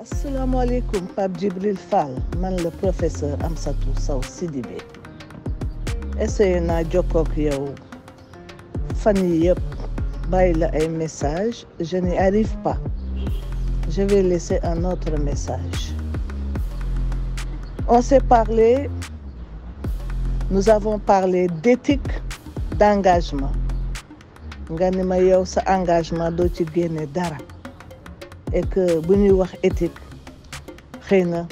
asalaamaaleykum Pape Djibril Fall man le professeur Amsatou Sow Sidibé essayé naa jokkoo ak yow fan yi yëpp bàyyi la ay message je n'y arrive pas je vais laisser un autre message. On s'est parlé, nous avons parlé d'éthique, d'engagement nga ni ma yow sa engagement doo ci génne dara et que bu ñuy wax éthique xëy na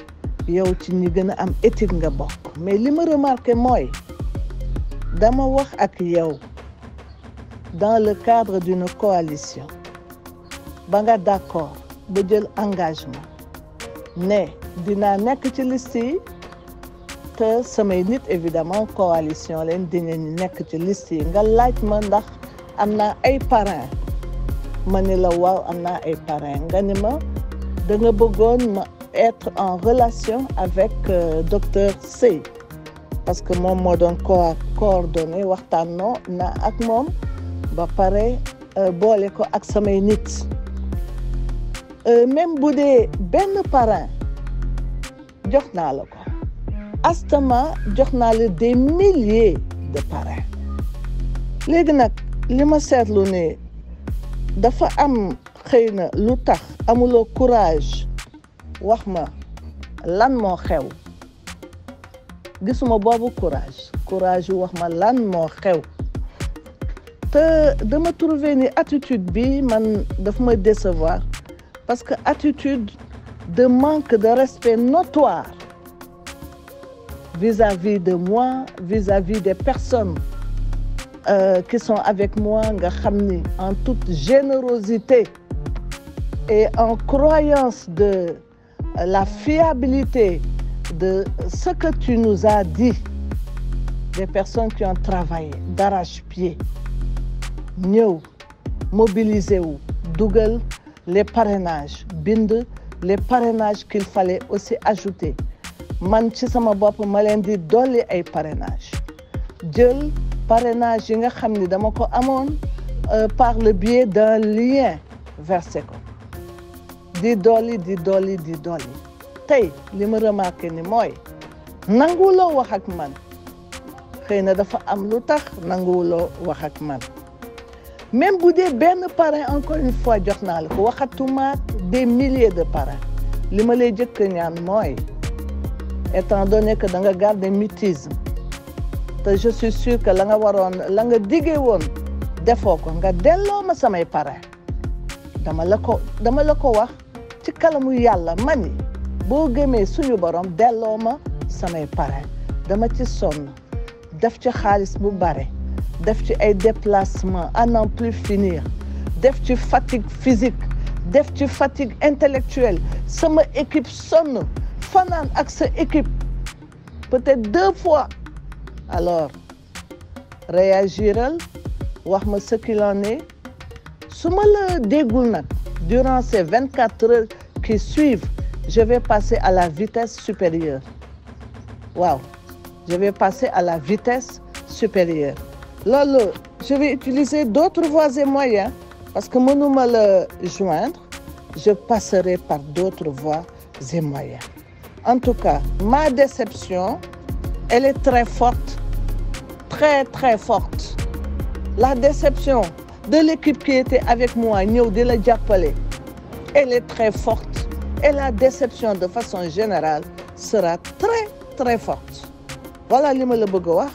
yow ci ñi gën a am éthique nga bokk mais li ma remarqué mooy dama wax ak yow dans le cadre d'une coalition ba nga d'accord ba jël engagement ne dinaa nekk ci liste yi te samay nit évidemment coalition leen dinañu nekk ci liste yi nga laaj ma ndax am naa ay parrain ma ni la waaw am naa ay parrain nga ni ma da nga bëggoon ma être en relation avec docteur Sey parce que moom moo doon coordonné waxtaanoo na ak moom ba pare boole ko ak samay nit même bu dee benn parrain jox naa la ko astama jox naa la des milliers de parrains léegi nag li ma seetlu ne dafa am xëy na lu tax amuloo courage wax ma lan moo xew gisuma boobu courage yu wax ma lan moo xew te dama trouver ni attitude bi man daf ma décevoir parce que attitude de manque de respect notoire vis-à-vis de moi vis-à-vis des personnes qui sont avec moi nga xam ni en toute générosité et en croyance de la fiabilité de ce que tu nous as dit des personnes qui ont travaillé d'arrache-pied ñëw mobiliser wu dugal les parrainages bind les parrainages qu'il fallait aussi ajouter man ci sama bopp ma leen di dolli ay parrainages jël parrainage yi nga xam ni dama ko amoon par le biais d'un lien versé ko di dolli tey li ma remarqué ni mooy nanguwuloo wax ak man xëy na dafa am lu tax nanguwuloo wax ak man même bu dee benn parrain encore une fois jox naa la ko waxatuma des milliers de parrains li ma lay jëkk ñaan mooy étant donné que da nga garder mutisme te je suis sûr que la nga diggee woon defoo ko nga delloo ma samay parrain dama la ko wax ci kalamu yàlla mani boo gëmee suñu borom delloo ma samay parrain dama ci sonn def ci xaalis bu bare def ci ay déplacement à n'en plus finir def ci fatigue physique def ci fatigue intellectuelle sama équipe sonn fanaan ak sa équipe peut-être 2 fois alors réagiral wax ma ce qu'il en est su ma la déggul nag durant ces 24 heures qui suivent je vais passer à la vitesse supérieure waaw je vais passer à la vitesse supérieure loolu je vais utiliser d'autres voies et moyens parce que mënuma la joindre je passerai par d'autres voies et moyens en tout cas ma déception elle est très forte très forte la déception de l'équipe qui était avec moi ñëw di la jàppale elle est très forte et la déception de façon générale sera très forte voilà li ma la bëgg a wax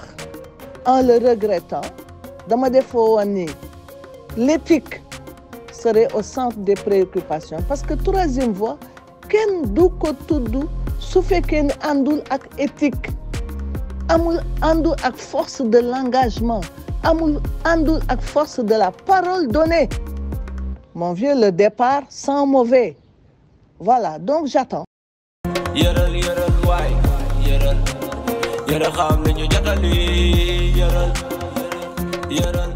en le regrettant dama defoo woon ni l'éthique serait au centre des préoccupations parce que troisième voie kenn du ko tudd su fekkee ne àndul ak éthique àndul ak force de l'engagement àndul ak force de la parole donnée mon vieux le départ sent mauvais voilà donc j'attends yëral waay yëral xam nañu jotali yëral